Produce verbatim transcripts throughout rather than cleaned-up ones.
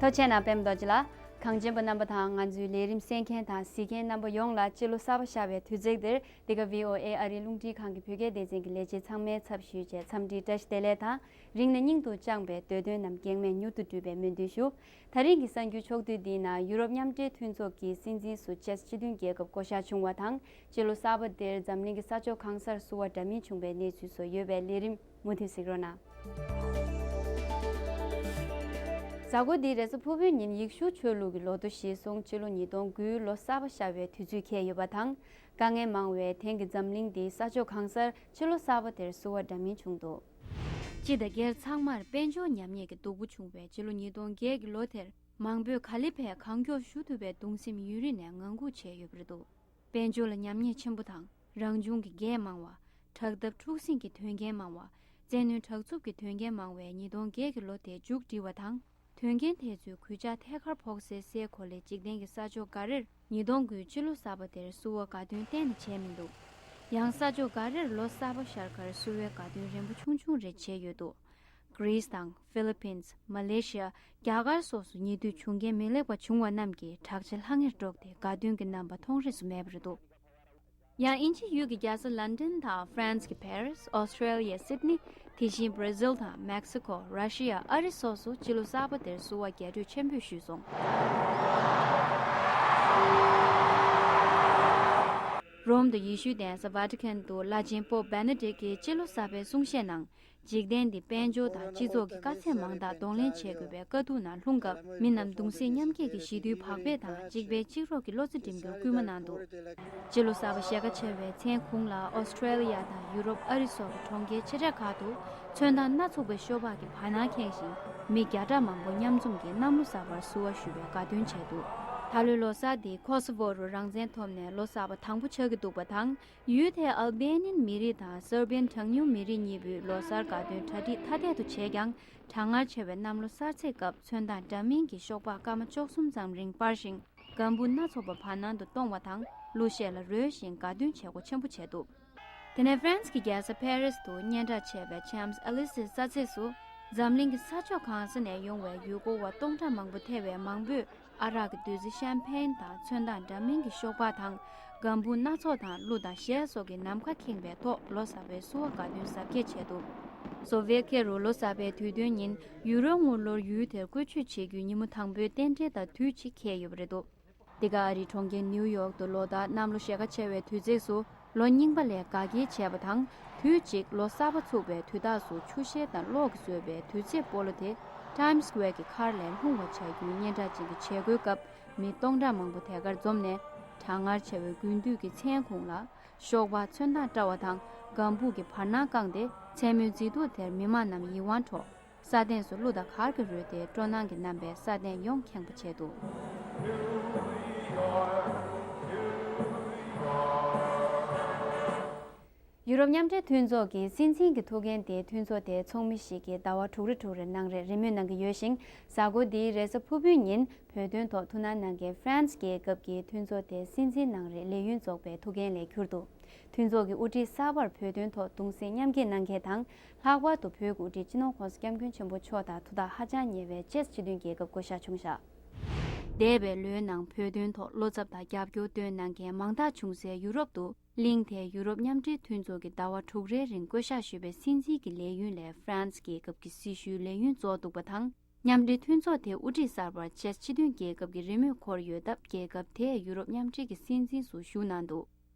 ཐུགས་རྗེ་ཆེ་གནང་། པད་མ་རྡོ་རྗེ་ལགས། གངས་ཅན་པ་རྣམ་པ་དང་ང་ཚོའི་ལས་རིམ་གསན་མཁན་དང་གཟིགས་མཁན་རྣམ་པ་ཡོངས་ལ་སྤྱི་ལོ་གསར་པ་ཤར་བའི་དུས་ཚིགས་འདིར། འདི་ག་བྷི་ཨོ་ཨེ་ཨ་རིའི་རླུང་འཕྲིན་ཁང་གི་བོད་སྐད་སྡེ་ཚན་གྱི་ལས་བྱེད་ཚང་མའི་ཚབ་ཞུས་བྱས་འཚམས་འདྲིའི་བཀྲ་ཤིས་བདེ་ལེགས་དང་། རིང་ནས་སྙིང་དུ་བཅངས་པའི་འདོད་དོན་རྣམས་གེགས་མེད་མྱུར་དུ་འགྲུབ་པའི་སྨོན་འདུན་ཞུ། ད་རིང་གི་གསར་འགྱུར་ཕྱོགས་བསྡུས་འདིའི་ནང་ཡུ་རོབ་མཉམ་འབྲེལ་མཐུན་ཚོགས་ཀྱི་སྲིད་འཛིན་ཚོ་ཅེཀ་སྤྱི་མཐུན་རྒྱལ་ཁབ་བསྐོ་གཞག་བྱུང་བ་དང་། སྤྱི་ལོ་གསར་པ་འདིར་འཛམ་གླིང་གི་ས་ཕྱོགས་གང་སར་བསུ་བ་འདྲ་མིན་བྱུང་བའི་གནས་ཚུལ་སོགས་ཡོད་པའི་ལས་རིམ་མུ་མཐུད་གཟིགས་རོགས་གནང་། གཟའ་འཁོར་འདིའི་རེས་གཟའ་ཕུར་བུའི་ཉིན་ཡེ་ཤུ་ཆོས་ལུགས་ཀྱི་ལོ་ཐོ་གཞིར་བཟུང་སྤྱི་ལོ་ཉིས་སྟོང་དགུའི་ལོ་གསར་པ་ཤར་བའི་དུས་ཚོད་འཁེལ་ཡོད་པ་དང་། དཀའ་ངལ་མང་བའི་དེང་གི་འཛམ་གླིང་འདིའི་ས་ཕྱོགས་གང་སར་སྤྱི་ལོ་གསར་པ་དེར་བསུ་བ་འདྲ་མིན་བྱུང་འདུག་སྤྱི་དང་སྒེར་ཚང་མར་དཔལ་འབྱོར་ཉམས་ཉེས་ཀྱི་སྡུག་པོ་བྱུང་བའི་སྤྱི་ལོ་ཉིས་སྟོང་བརྒྱད་ཀྱི་ལོ་དེར། མང་པོས་ག་ལེ་བས་གང་མགྱོགས་ཞུ་ཐུབ་པའི་གདུང་སེམས་ཡུན་རིང་ནས་ངང་སྒུག་བྱས་ཡོད་པ་རེད་འདུག་དཔལ་འབྱོར་ལ་ཉམས་ཉེས་ཆེན་པོ་དང་། རང་བྱུང་གི་འགལ་མང་བ། དྲག་འཐབ་འཁྲུག་ཟིང་གི་དོན་རྐྱེན་མང་བ། བཙན་གནོན་དྲག་རྩུབ་ཀྱི་དོན་རྐྱེན་མང་བའི་ཉིས་སྟོང་བརྒྱད་ཀྱི་ལོ་དེ་མཇུག་བསྒྲིལ་བ་དང་། དོན་རྐྱེན་དེ་ཚོའི་གོད་ཆག་ཐད་ཀར་ཕོག་སའི་སའི་གོ་ལའི་འཇིག་རྟེན་གྱི་ས་ཕྱོགས་འགའ་རེར། ཉིས་སྟོང་དགུའི་སྤྱི་ལོ་གསར་པ་དེར་བསུ་བ་དགའ་སྟོན་གཏན་ནས་བྱས་མི་འདུག་ཡང་ས་ཕྱོགས་འགའ་རེར་ལོ་གསར་པ་ཤར་ཁར་བསུ་བའི་དགའ་སྟོན་རན་པོ་ཆུང་ཆུང་རེ་བྱས་ཡོད་འདུག་གྷི་རིས་དང་ཕི་ལི་པིན། མ་ལེ་ཤི་ཡ། རྒྱ་གར་སོགས་སུ་ཉེ་དུས་བྱུང་རྐྱེན་མི་ལེགས་པ་བྱུང་བ་རྣམས་ཀྱིས་དྲག་ཆས་ལྷང་ངེར་སྒྲོག་སྟེ་དགའ་སྟོན་གྱི་རྣམ་པ་མཐོང་རིས་སུ་མེད་པ་རེད་འདུག་ཡང་དབྱིན་ཇི་ཡུལ་གྱི་རྒྱལ་ས་ལན་ཌན་དང་ཧྥ་རན་སི་གི་ཕེ་རིས། ཨོ་སི་ཁྲེ་ལི་ཡའི་སིད་ནི། དེ་བཞིན་བྷར་ཛིལ་དང་མེག་སི་ཁོ། ར་ཤི་ཡ། ཨ་རི་སོགས་སུ་སྤྱི་ལོ་གསར་པ་དེར་བསུ་བ་རྒྱས་སྤྲོས་ཆེན་པོས་ཞུས་སོང་། རོམ་དུ་ཡེ་ཤུའི་གདན་ས་ཝ་ཏི་ཁན་དུ་བླ་ཆེན་པོབ་བེ་ནེ་ཌིག་གིས་སྤྱི་ལོ་གསར་པའི་གསུང་བཤད་ནང་། འཇིག་རྟེན་འདི་དཔལ་འབྱོར་དང་སྤྱི་ཚོགས་ཀྱི་དཀའ་ཚེགས་མང་དག་གདོང་ལེན་བྱེད་དགོས་པའི་དཀའ་སྡུག་ནང་ལྷུང་སྐབས། མི་རྣམས་གདུང་སེམས་མཉམ་སྐྱེད་ཀྱི་ཞི་དུལ་བག་ཕེབས་དང་གཅིག་པའི་གཅིག་རོགས་ཀྱི་བློ་རྩེ་སྒྲིམ་རྒྱུར་སྐུལ་མ་གནང་འདུག་སྤྱི་ལོ་གསར་པ་ཞེ་དགའ་ཆེ་བའི་མཚན་གུང་ལ་ཨོ་སི་ཁྲེ་ལི་ཡ་དང་ཡུ་རོབ། ཨ་རི་སོགས་ཀྱི་གྲོང་ཁྱེར་ཆེ་གྲས་ཁག་ཏུ་ཚོན་མདངས་སྣ་ཚོགས་པའི་ཤོག་སྦག་གི་བར་སྣང་ཁེངས་ཤིང་། མི་བརྒྱ་ཕྲག་མང་པོ་མཉམ་འཛོམས་ཀྱིས་གནམ་ལོ་གསར་པར་བསུ་བ་ཞུ་བའི་དགའ་སྟོན་བྱས་འདུག་ད་ལོའི་ལོ་གསར་འདི་ཁོ་སོ་ཝོ་རུ་རང་བཙན་ཐོབ་ནས་ལོ་གསར་པ་དང་པོ་ཆགས་ཀྱི་འདུག་པ་དང་། ཡུལ་དེའི་ཨལ་བེ་ནིན་མི་རིགས་དང་སར་བེན་གྲངས་ཉུང་མི་རིགས་གཉིས་པོས་ལོ་གསར་དགའ་སྟོན་གྲ་སྒྲིག་ཐ་དད་དུ་བྱས་ཀྱང་། གྲང་ངར་ཆེ་བའི་གནམ་ལོ་གསར་ཚེས་སྐབས་ཚོན་མདངས་འདྲ་མིན་གྱི་ཤོག་སྦག་སྐར་མ་བཅུ་གསུམ་ཙམ་རིང་སྤར་ཞིང་། སྒམ་པོ་སྣ་ཚོགས་པ་བར་སྣང་དུ་གཏོང་བ་དང་། གླུ་གཞས་ལ་རོལ་ཞིང་དགའ་སྟོན་བྱེད་སྒོ་ཆེན་པོ་བྱས་འདུག་དེ་ནས་ཧྥ་རན་སི་གི་རྒྱལ་ས་ཕེ་རིས་དུ་སྙན་གྲགས་ཆེ་བའི་ཆེམ་སི་ཨེ་ལི་སི་ས་ཚིགས་སུ། འཛམ་གླིང་གི་ས་ཕྱོགས་གང་ས་ནས་ཡོང་བའི་ཡུལ་སྐོར་བ་སྟོང་ཕྲག་མང་པོ་ཐེ་བའི་མང་པོས། ཨ་རག་གི་བདུད་རྩི་ཤམ་ཕེན་དང་ཚོན་མདངས་འདྲ་མིན་གྱི་ཤོག་སྦག་དང་། སྒམ་པོ་སྣ་ཚོགས་དང་གླུ་དང་གཞས་སོགས་ཀྱིས་ནམ་མཁའ་ཁེངས་པའི་ཐོག་ལོ་གསར་པའི་བསུ་བ་དགའ་སྟོན་གཟབ་རྒྱས་བྱས་འདུག་སོ་ཝི་ཡེ་ཊི་ཁེ་རུ་ལོ་གསར་པའི་དུས་སྟོན་ཉིན་ཡུ་རོ་དངུལ་ལོར་ཡུལ་དེར་བཀོལ་སྤྱོད་བྱེད་རྒྱུའི་ཉིན་མོ་དང་པོའི་རྟེན་འབྲེལ་དང་དུས་གཅིག་འཁེལ་ཡོད་པ་རེད་འདུག་འདི་ག་ཨ་རིའི་གྲོང་ཁྱེར་ནིའུ་ཡོག་ཏུ་ལོ་ལྟར་གནམ་ལོ་ཞེ་དགའ་ཆེ་བའི་དུས་ཚིགས་སུ། ལོ་རྙིང་པ་ལས་དགའ་སྐྱེལ་བྱས་པ་དང་། དུས་གཅིག་ལོ་གསར་པ་ཚུགས་པའི་དུས་རྟགས་སུ་ཆུ་ཤེལ་དང་གློག་གིས་བཟོས་པའི་དུས་ཚེས་སྤོ་ལོ་དེ་ཊའིམ་སི་སྐུ་ཝེར་གྱི་མཁར་ལས་ལྷུང་བ་བྱ་རྒྱུའི་སྙན་གྲགས་ཅན་གྱི་བྱེད་སྒོའི་སྐབས་མི་སྟོང་ཕྲག་མང་པོ་དེ་གར་འཛོམས་ནས། གྲང་ངར་ཆེ་བའི་དགུན་དུས་ཀྱི་མཚན་གུང་ལ་ཤོག་སྦག་ཚོན་མདངས་བཀྲ་བ་དང་སྒམ་པོ་གི་བར་སྣང་བཀང་སྟེ་མཚན་མོའི་མཛེས་སྡུག་དེར་མི་མང་རྣམས་ཡིད་དབང་འཕྲོག་ས་སྟེང་སུ་གླུ་དང་གར་གྱིས་རོལ་ཏེ་སྤྲོ་སྣང་གི་རྣམ་པས་ས་སྟེང་ཡོངས་ཁེངས་པ་བྱས་འདུག་ཡུ་རོབ་མཉམ་འབྲེལ་མཐུན་ཚོགས་ཀྱི་སྲིད་འཛིན་གྱི་ཐུགས་འགན་དེ་མཐུན་ཚོགས་དེའི་ཚོགས་མི་ཞིག་གིས་ཟླ་བ་དྲུག་རེ་དྲུག་རེ་ནང་རེ་རེས་མོས་གནང་གི་ཡོད་ཞིང་། གཟའ་འཁོར་འདིའི་རེས་གཟའ་ཕུར་བུའི་ཉིན་བོད་དོན་ཐོག་ཐུགས་སྣང་གནང་མཁན་ཧྥ་རན་སི་རྒྱལ་ཁབ་ཀྱི་མཐུན་ཚོགས་དེའི་སྲིད་འཛིན་ནང་རེ་ལས་ཡུན་རྫོགས་པའི་ཐུགས་འགན་ལས་གྱུར་འདུག་མཐུན་ཚོགས་ཀྱི་དབུ་ཁྲིད་གསར་པར་བོད་དོན་ཐོག་གདུང་སེམས་མཉམ་སྐྱེད་གནང་མཁན་དང་། ལྷག་པར་དུ་བོད་ཀྱི་དབུ་ཁྲིད་སྤྱི་ནོར་༸གོང་ས་༸སྐྱབས་མགོན་ཆེན་པོ་མཆོག་དང་ཐུགས་ཐག་ཧ་ཅང་ཉེ་བའི་ཅེཀ་སྤྱི་མཐུན་རྒྱལ་ཁབ་བསྐོ་གཞག་བྱུང་བཞག་འདས་པའི་ལོའི་ནང་བོད་དོན་ཐོག་བློ་འཚབ་དང་རྒྱབ་སྐྱོར་བཏོན་གནང་མཁན་མང་དག་བྱུང་སའི་ཡུ་རོབ་ཏུ། གླིང་དེའི་ཡུ་རོབ་མཉམ་འབྲེལ་མཐུན་ཚོགས་ཀྱི་ཟླ་བ་དྲུག་རེའི་རིང་བསྐོ་གཞག་ཞུས་པའི་སྲིད་འཛིན་གྱི་ལས་ཡུན་ལས་ཧྥ་རན་སི་རྒྱལ་ཁབ་ཀྱི་སྲི་ཞུའི་ལས་ཡུན་རྫོགས་འདུག་པ་དང་། མཉམ་འབྲེལ་མཐུན་ཚོགས་དེའི་དབུ་ཁྲིད་གསར་པར་ཅེཀ་སྤྱི་མཐུན་རྒྱལ་ཁབ་ཀྱི་རེས་མོས་འཁོར་ཡོད་སྟབས། རྒྱལ་ཁབ་དེས་ཡུ་རོབ་མཉམ་འབྲེལ་གྱི་སྲིད་འཛིན་སུ་བཞུགས་གནང་འདུག་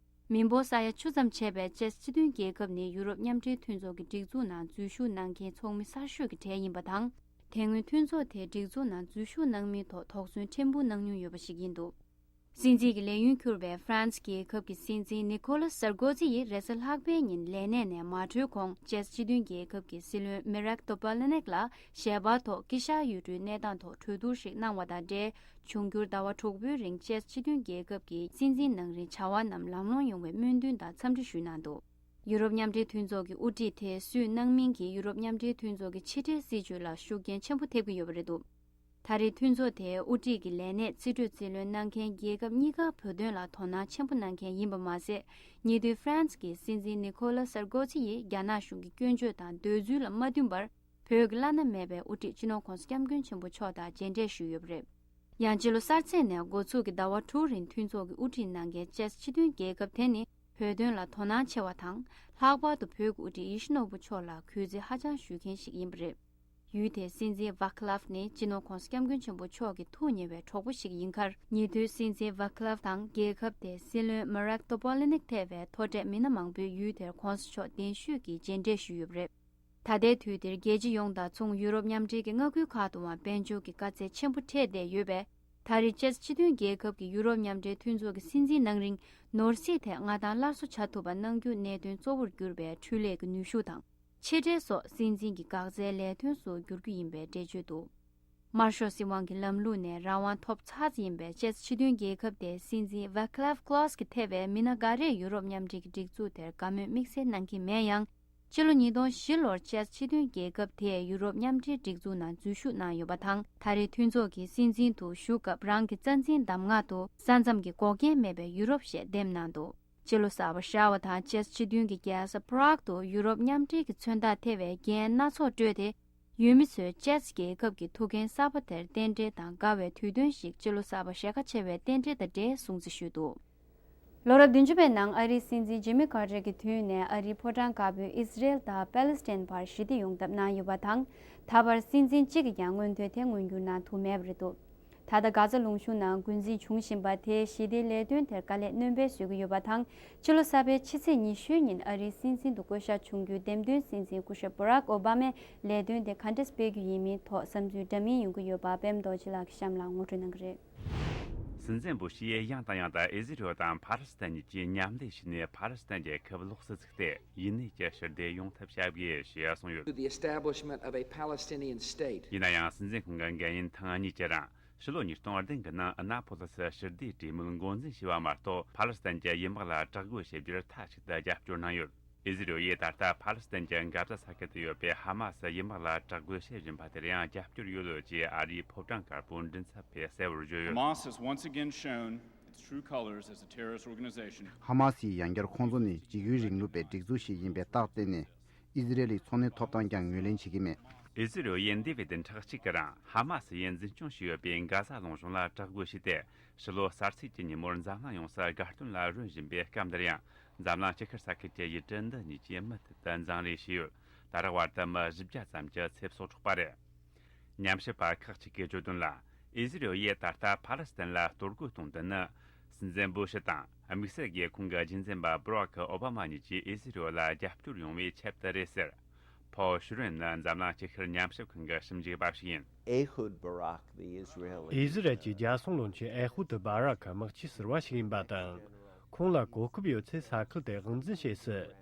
མི་འབོར་ས་ཡ་བཅུ་ཙམ་བྱས་པའི་ཅེཀ་སྤྱི་མཐུན་རྒྱལ་ཁབ་ནི་ཡུ་རོབ་མཉམ་འབྲེལ་མཐུན་ཚོགས་ཀྱི་སྒྲིག་འཛུགས་ནང་འཛུལ་ཞུགས་གནང་མཁན་ཚོགས་མི་གསར་ཤོས་ཀྱི་གྲས་ཡིན་པ་དང་། དེ་སྔོན་མཐུན་ཚོགས་དེའི་སྒྲིག་འཛུགས་ནང་འཛུལ་ཞུགས་གནང་མིན་ཐོག་དོགས་ཟོན་ཕྲན་བུ་གནང་མྱོང་ཡོད་པ་ཞིག་ཡིན་འདུག་སྲིད་འཛིན་གྱི་ལས་ཡུན་འཁྱོར་བའི་ཧྥ་རན་སི་རྒྱལ་ཁབ་ཀྱི་སྲིད་འཛིན་ནི་ཁོ་ལ་སར་ཀོ་ཛི་ཡིས་རེས་གཟའ་ལྷག་པའི་ཉིན་ལས་གནས་ནས་མ་གྲོལ་གོང་། ཅེཀ་སྤྱི་མཐུན་རྒྱལ་ཁབ་ཀྱི་སྲིད་བློན་མེ་རག་ཏོ་པ་ལེ་ནེག་ལ་ཞལ་པར་ཐོག་དཀྱིལ་ཤར་ཡུལ་གྲུའི་གནས་སྟངས་ཐོག་གྲོས་བསྡུར་ཞིག་གནང་བ་དང་འབྲེལ། འབྱུང་འགྱུར་ཟླ་བ་དྲུག་པོའི་རིང་ཅེཀ་སྤྱི་མཐུན་རྒྱལ་ཁབ་ཀྱི་སྲིད་འཛིན་ནང་རིང་བྱ་བ་རྣམས་ལམ་ལྷོང་ཡོང་བའི་སྨོན་འདུན་དང་འཚམས་འདྲི་ཞུས་གནང་འདུག་ཡུ་རོབ་མཉམ་འབྲེལ་མཐུན་ཚོགས་ཀྱི་དབུ་ཁྲིད་དེ་སུས་གནང་མིན་གྱིས་ཡུ་རོབ་མཉམ་འབྲེལ་མཐུན་ཚོགས་ཀྱི་ཕྱི་འབྲེལ་སྲིད་བྱུས་ལ་ཤུགས་རྐྱེན་ཆེན་པོ་ཐེབས་ཀྱི་ཡོད་པ་རེད་འདུག་ད་རེས་མཐུན་ཚོགས་དེའི་དབུ་ཁྲིད་ཀྱི་ལས་གནས་རྩིས་སྤྲོད་རྩིས་ལེན་གནང་མཁན་རྒྱལ་ཁབ་གཉིས་ཀ་བོད་དོན་ལ་དོ་སྣང་ཆེན་པོ་གནང་མཁན་ཡིན་པ་མ་ཟད། ཉེ་དུས་ཧྥ་རན་སི་གི་སྲིད་འཛིན་ནི་ཁོ་ལ་སར་ཀོ་ཛི་ཡིས་རྒྱ་ནག་གཞུང་གི་སྐྱོན་བརྗོད་དང་འདོད་ཚུལ་ལ་མ་མཐུན་པར། བོད་ཀྱི་བླ་ན་མེད་པའི་དབུ་ཁྲིད་སྤྱི་ནོར་༧གོང་ས་༧སྐྱབས་མགོན་ཆེན་པོ་མཆོག་དང་མཇལ་འཕྲད་ཞུས་ཡོད་པ་རེད། ཡང་སྤྱི་ལོ་གསར་ཚེས་ནས་འགོ་ཚུགས་ཀྱི་ཟླ་བ་དྲུག་རིང་མཐུན་ཚོགས་ཀྱི་དབུ་ཁྲིད་གནང་མཁན་ཅེས་སྤྱི་མཐུན་རྒྱལ་ཁབ་དེ་ནི་བོད་དོན་ལ་དོ་སྣང་ཆེ་བ་དང་། ལྷག་པར་དུ་བོད་ཀྱི་དབུ་ཁྲིད་ཡིད་བཞིན་ནོར་བུ་མཆོག་ལ་གུས་བརྩི་ཧ་ཅང་ཞུ་མཁན་ཞིག་ཡིན་པ་རེད། ཡུལ་དེའི་སྲིད་འཛིན་ཝ་ཁི་ལབ་ནི་སྤྱི་ནོར་༧གོང་ས་༧སྐྱབས་མགོན་ཆེན་པོ་མཆོག་གི་ཐུགས་ཉེ་བའི་གྲོགས་པོ་ཞིག་ཡིན་ཁར། ཉེ་དུས་སྲིད་འཛིན་ཝ་ཁི་ལབ་དང་རྒྱལ་ཁབ་དེའི་སྲིད་བློན་མ་རག་ཏོ་པོ་ལི་ནིག་ཐེ་བའི་མཐོ་གྲས་མི་སྣ་མང་པོས་ཡུལ་དེར་༧གོང་ས་མཆོག་གདན་ཞུས་ཀྱིས་མཇལ་འཕྲད་ཞུས་ཡོད་པ་རེད། ད་ལྟའི་དུས་འདིར་རྒྱལ་སྤྱི་ཡོངས་དང་མཚུངས་ཡུ་རོབ་མཉམ་འབྲེལ་གྱི་མངའ་ཁུལ་ཁག་ཏུའང་དཔལ་འབྱོར་གྱི་དཀའ་ཚེགས་ཆེན་པོ་འཕྲད་བསྡད་ཡོད་པས། ད་རེས་ཅེས་སྤྱི་མཐུན་རྒྱལ་ཁབ་ཀྱི་ཡུ་རོབ་མཉམ་འབྲེལ་མཐུན་ཚོགས་ཀྱི་སྲིད་འཛིན་གནང་རིང་ནོར་སྲིད་ཐད་མངའ་ཐང་སླར་གསོ་བྱ་ཐུབ་པ་གནང་རྒྱུ་གནད་དོན་གཙོ་བོར་གྱུར་པའི་འཕྲུལ་ལས་ཀྱི་ནུས་ཤུགས་དང་། ཆེ་གྲས་སོགས་སྲིད་འཛིན་གྱི་འགག་རྩའི་ལས་དོན་སུ་འགྱུར་རྒྱུ་ཡིན་པའི་འགྲེལ་བརྗོད་འདུག། དམར་ཤོག་སྲིད་དབང་གི་ལམ་ལུགས་ནས་རང་དབང་ཐོབ་ཚར་ཡིན་པའི་ཅེས་སྤྱི་མཐུན་རྒྱལ་ཁབ་དེའི་སྲིད་འཛིན་ཝ་ཁི་ལབ་ཀློ་སི་གིས་ཐེ་བའི་མི་སྣ་འགའ་རེས་ཡུ་རོབ་མཉམ་འབྲེལ་གྱི་སྒྲིག་འཛུགས་དེར་དགའ་མོས་དམིགས་བསལ་གནང་གི་མེད་ཡང་། སྤྱི་ལོ་ཉིས་སྟོང་བཞི་ལོར་ཅེས་སྤྱི་མཐུན་རྒྱལ་ཁབ་དེས་ཡུ་རོབ་མཉམ་འབྲེལ་སྒྲིག་འཛུགས་ནང་འཛུལ་ཞུགས་གནང་ཡོད་པ་དང་། ད་རེས་མཐུན་ཚོགས་ཀྱི་སྲིད་འཛིན་དུ་བཞུགས་སྐབས་རང་གི་རྩ་འཛིན་གདམས་ངག་ཏུ་ས་མཚམས་ཀྱི་འགོག་རྐྱེན་མེད་པའི་ཡུ་རོབ་ཞེས་འདེམས་གནང་འདུག། སྤྱི་ལོ་གསར་པ་ཤར་བ་དང་ཅེས་སྤྱི་མཐུན་གྱི་རྒྱལ་ས་པ་རག་ཏུ་ཡུ་རོབ་མཉམ་འབྲེལ་གྱི་མཚོན་རྟགས་ཐེ་བའི་རྒྱན་སྣ་ཚོགས་སྤྲོས་ཏེ། ཡུལ་མི་ཚོས་ཅེས་རྒྱལ་ཁབ་ཀྱི་ཐུགས་འགན་གསར་པ་དེར་རྟེན་འབྲེལ་དང་དགའ་བའི་དུས་སྟོན་ཞིག་སྤྱི་ལོ་གསར་པ་ཞལ་ཁ་ཕྱེ་བའི་རྟེན་འབྲེལ་དང་འབྲེལ་སྲུང་བརྩི་ཞུས་འདུག། ལོ་རབས་བདུན་ཅུ་པའི་ནང་ཨ་རིའི་སྲིད་འཛིན་ཇི་མི་ཀར་ཏེར་གྱི་དུས་ནས་ཨ་རིའི་ཕོ་བྲང་དཀར་པོས་ཨི་ཟི་རེལ་དང་པེ་ལེ་སི་ཐན་བར་ཞི་བདེ་ཡོང་ཐབས་གནང་ཡོད་པ་དང་། ད་བར་སྲིད་འཛིན་གཅིག་གིས་ཀྱང་མངོན་འདོད་དེ་མངོན་འགྱུར་གནང་ཐུབ་མེད་པ་རེད་འདུག། ད་ལྟ་གྷ་ཛ་ལུང་གཤོང་ནང་འགོ་འཛིང་བྱུང་བཞིན་པ་དེས་ཞི་བདེའི་ལས་དོན་དེར་དཀའ་ལས་སྣོན་སྤེལ་བཟོ་གི་ཡོད་པ་དང་། ཕྱི་ལོ་གསར་པའི་ཕྱི་ཚེས་ཉི་ཤུའི་ཉིན་ཨ་རིའི་སྲིད་འཛིན་དུ་བསྐོ་གཞག་བྱུང་རྒྱུའི་འདེམས་ཐོན་སྲིད་འཛིན་སྐུ་ཞབས་བྷ་རག་ཨོ་བྷ་མས་ལས་དོན་དེ་ག་འདྲས་སྤེལ་རྒྱུ་ཡིན་མིན་ཐོག་བསམ་ཚུལ་འདྲ་མིན་ཡོང་གི་ཡོད་པ་པད་མ་རྡོ་རྗེ་ལགས་ཀྱིས་གཤམ་ལ་ངོ་སྤྲོད་གནང་གི་རེད། སྲིད་འཛིན་བུ་ཤི་ཡིས་ཡང་དང་ཡང་དུ་ཨི་ཟི་རེལ་དང་ཕ་ལེ་སི་ཐན་གཉིས་ཀྱིས་མཉམ་ལས་བྱས་ནས་ཕ་ལེ་སི་ཐན་རྒྱལ་ཁབ་ལོགས་སུ་བཙུགས་ཏེ་ཡུན་གནས་ཀྱི་ཞི་བདེ་ཡོང་ཐབས་བྱ་དགོས་ཞེས་གསུངས་ཡོད། To the establishment of a Palestinian state. ཡིན་ན་ཡང་སྲིད་འཛིན་ཁོང་གི་འགན་ཡུན་ཐེངས་གཉིས་ཀྱི་རིང་ཕྱི་ལོ་ཉིས་སྟོང་བདུན་གྱི་ནང་ཨ་ན་ཕོ་ལི་སི་ཞི་བདེའི་གྲོས་མོལ་འགོ་འཛིན་བྱས་པ་མ་གཏོགས་ཕ་ལེ་སི་ཐན་གྱི་ཡུལ་དམག་ལ་དྲག་རྒོལ་བྱེད་རྒྱུར་མཐའ་གཅིག་ཏུ་རྒྱབ་སྐྱོར་གནང་ཡོད། ཨི་ཟི་རེལ་ཡིས་ད་ལྟ་ཕ་ལེ་སི་ཐན་གྱི་གྷ་ཛ་ས་ཁུལ་དུ་ཡོད་པའི་ཧ་མ་སི་ཡུལ་དམག་ལ་དྲག་རྒོལ་བྱེད་བཞིན་པ་དེར་ཡང་རྒྱབ་སྐྱོར་ཡོད་ལོ་ཅེས་ཨ་རིའི་ཕོ་བྲང་དཀར་པོའི་མགྲིན་ཚབ་པས་གསལ་བོར་བརྗོད་ཡོད། Hamas has once again shown its true colors as a terrorist organization. ཧ་མ་སིས་ཡང་བསྐྱར་ཁོང་ཚོ་ནི་འཇིགས་སྐུལ་རིང་ལུགས་པའི་སྒྲིག་འཛུགས་ཤིག་ཡིན་པའི་རྟགས་བསྟན་ནས། ཨི་ཟི་རེལ་ལི་འཚོ་གནས་ཐོབ་ཐང་ཀྱང་ངོས་ལེན་བྱེད་ཀྱི་མེད། ཨི་ཟི་རེལ་ཡིས་འདས་པའི་བདུན་ཕྲག་གཅིག་གི་རིང་ཧ་མ་སི་ཡིས་འཛིན་སྐྱོང་བྱས་ཡོད་པའི་གྷ་ཟ་ལུང་གཤོང་ལ་དྲག་རྒོལ་བྱས་ཏེ། ཕྱི་ལོ་གསར་ཚེས་ཀྱི་ཉིན་མོར་འཛམ་གླིང་ཡོངས་སུ་དགའ་སྟོན་ལ་རོལ་བཞིན་པའི་སྐབས་འདིར་ཡང་། འཛམ་གླིང་ཆེས་ཆེར་ས་ཁུལ་གྱི་ཡུལ་གྲུ་འདི་གཉིས་ཀྱིས་མུ་མཐུད་དུ་འཛིང་རེས་བྱས་ཡོད། ད་རག་བར་དུ་མི་བཞི་བརྒྱ་ཙམ་གྱི་ཚེ་སྲོག་འཕྲོག་པ་རེད། ཉམས་ཞིབ་པ་ཁག་ཅིག་གིས་བརྗོད་དོན་ལ། ཨི་ཟི་རེལ་ཡིས་ད་ལྟ་ཕ་ལེ་སི་ཐན་ལ་གཏོར་རྒོལ་གཏོང་དོན་ནི། སྲིད་འཛིན་བུ་ཤི་དང་དམིགས་བསལ་གྱིས་ཁོང་གི་རྒྱུན་འཛིན་པ་བྷ་རག་ཨོ་བྷ་མ་གཉིས་ཀྱིས་ཨི་ཟི་རེལ་ལ་རྒྱབ་སྐྱོར་ཡོང་བའི་ཆེད་དུ་རེད་ཟེར། ཕའོ་ཤུ་རོན་ནི་འཛམ་གླིང་ཆེས་མཐོའི་ཉམས་ཞིབ་ཁང་གི་ཞིབ་འཇུག་པ་ཞིག་ཡིན། Ehud Barak, the Israeli ཨི་ཟི་རལ་གྱི་རྒྱལ་སྲུང་བློན་ཆེན་ཨེ་ཧུ་ཏི་བྷ་རག་གི་དམག་སྤྱི་ཟུར་པ་ཞིག་ཡིན་པ་དང་། ཁོང་ལ་གོ་སྐབས་ཡོད་ཚེ་ས་ཁུལ་དེ་དབང་འཛིན་བྱེད་སྲིད།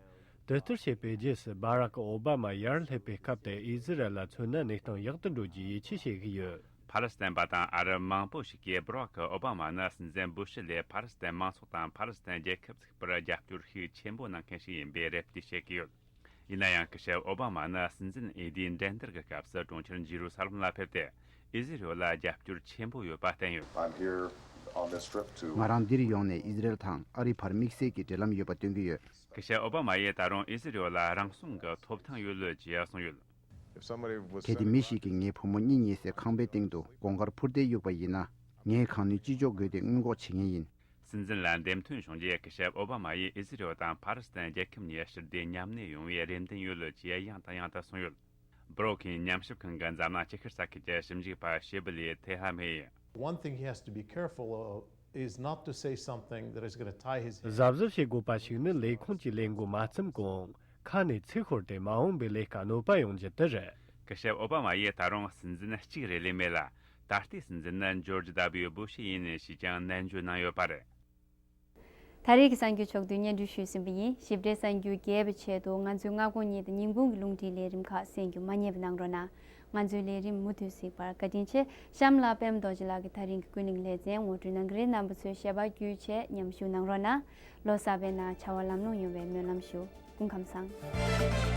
དེ་ལྟར་བྱས་པའི་རྗེས་སུ་བྷ་རག་ཨོ་བྷ་མ་ཡར་སླེབས་པའི་སྐབས་དེ་ཨི་ཟི་རལ་ལ་མཚོན་ན་གནས་སྟངས་ཡག་ཏུ་འགྲོ་རྒྱུའི་ཡིད་ཆེས་བྱེད་ཀྱི་ཡོད། ཕ་ལེ་སི་ཐན་པ་དང་ཨ་རབ་མང་པོ་ཞིག་གིས་བྷ་རག་ཨོ་བྷ་མ་ནི་སྲིད་འཛིན་བུ་ཤི་ལས་ཕ་ལེ་སི་ཐན་མང་ཚོགས་དང་ཕ་ལེ་སི་ཐན་རྒྱལ་ཁབ་བཙུགས་པར་རྒྱབ་སྐྱོར་ཤུགས་ཆེན་པོ་གནང་མཁན་ཞིག་ཡིན་པའི་རེ་ལྟོས་བྱེད་ཀྱི་ཡོད། ཡིན་ན་ཡང་སྐུ་ཞབས་ཨོ་བྷ་མ་ནི་སྲིད་འཛིན་འོས་བསྡུའི་འགྲན་བསྡུར་གྱི་སྐབས་སུ་གྲོང་ཁྱེར་ཇི་རུ་ས་ལམ་ལ་ཕེབས་ཏེ་ཨི་ཟི་རེལ་ལ་རྒྱབ་སྐྱོར་ཆེན་པོ་ཡོད་པ་བསྟན་ཡོད། I'm here on this trip to ང་རང་འདིར་ཡོང་ནས་ཨི་ཟི་རེལ་དང་ཨ་རི་བར་དམིགས་བསལ་གྱི་འབྲེལ་ལམ་ཡོད་པ་སྟོན་གྱི་ཡོད། སྐུ་ཞབས་ཨོ་བྷ་མ་ཡིས་ད་རུང་ཨི་ཟི་རེལ་ལ་རང་སྲུང་གི་ཐོབ་ཐང་ཡོད་ལོས་ཅེས་གསུངས་ཡོད། If somebody was གལ་ཏེ་མི་ཞིག་གིས་ངའི་བུ་མོ་གཉིད་ཉལ་སའི་ཁང་པའི་སྟེང་དུ་དགོང་དཀར་འཕུར་མདེལ་གཡུགས་པ་ཡིན་ན། ངས་གང་ནུས་ཅི་ལྕོགས་དགོས་ཏེ་སྔོན་འགོག་བྱེད་མཁན་ཡིན། སྲིད་འཛིན་ལ་འདེམས་ཐོན་བྱུང་རྗེས་སྐུ་ཞབས་ཨོ་བྷ་མ་ཡིས་ཨི་ཟི་རེལ་དང་ཕ་ལེ་སི་ཐན་རྒྱལ་ཁབ་གཉིས་ཞི་བདེ་མཉམ་གནས་ཡོང་བའི་རེ་འདུན་ཡོད་ལོ་ཅེས་ཡང་དང་ཡང་དུ་གསུངས་ཡོད། སྦྲོ་ཁིན་ཉམས་ཞིབ་ཁང་གི་འཛམ་གླིང་སྤྱི་ཁྱབ་ས་ཁུལ་གྱི་ཞིབ་འཇུག་པ་ཤེ་བི་ལི་ཐེ་ཧ་མེ་ཡིས། One thing he has to be careful of is not to say something that is going to tie his hands. གཟབ་གཟབ་བྱེད་དགོས་པ་ཞིག་ནི་ལས་ཁུངས་ཀྱི་ལས་འགུལ་མ་བརྩམས་གོང་ཁ་ནས་ཚིག་ཤོར་ཏེ་མ་འོངས་པའི་ལས་ཀ་གནོད་པ་ཡོང་རྒྱུ་དེ་རེད། སྐུ་ཞབས་ཨོ་བྷ་མ་ཡིས་ད་རུང་སྲིད་འཛིན་གཅིག་རེ་ལས་མེད་ལ། ད་ལྟའི་སྲིད་འཛིན་ནི་ཇོར་ཇི་ཌབ་ལིའུ་བུ་ཤི་ཡིན་ཞེས་ཀྱང་ནན་བརྗོད་གནང་ཡོད་པ་རེད། ད་རེས་ཀྱི་གསར་འགྱུར་ཕྱོགས་བསྡུས་སྙན་སྒྲོན་ཞུས་ཟིན་པ་ཡིན། ཞིབ་ཕྲའི་གསར་འགྱུར་རྒྱས་པའི་ཆེད་དུ་ང་ཚོའི་སྔ་དགོང་ཉིན་དང་ཉིན་གུང་གི་རླུང་འཕྲིན་ལས་རིམ་ཁག་གསན་རྒྱུ་མ་བསྙེལ་བ་གནང་རོགས་གནང་། ང་ཚོའི་ལས་རིམ་མུ་མཐུད་གཟིགས་པར་བཀའ་དྲིན་ཆེ། གཤམ་ལ་པད་མ་རྡོ་རྗེ་ལགས་ཀྱིས་ད་རིང་གི་ཀུན་གླེང་ལེ་ཚན་ངོ་སྤྲོད་གནང་གི་རེད། རྣམ་པ་ཚོས་ཞལ་པར་བརྒྱུད་བྱས་མཉམ་ཞུགས་གནང་རོགས་གནང་། ལོ་གསར་པའི་ནང་བྱ་བ་ལམ་ལྷོང་ཡོང་བའི་སྨོན་ལམ་ཞུ། སྐུ་ཁམས་བཟང་།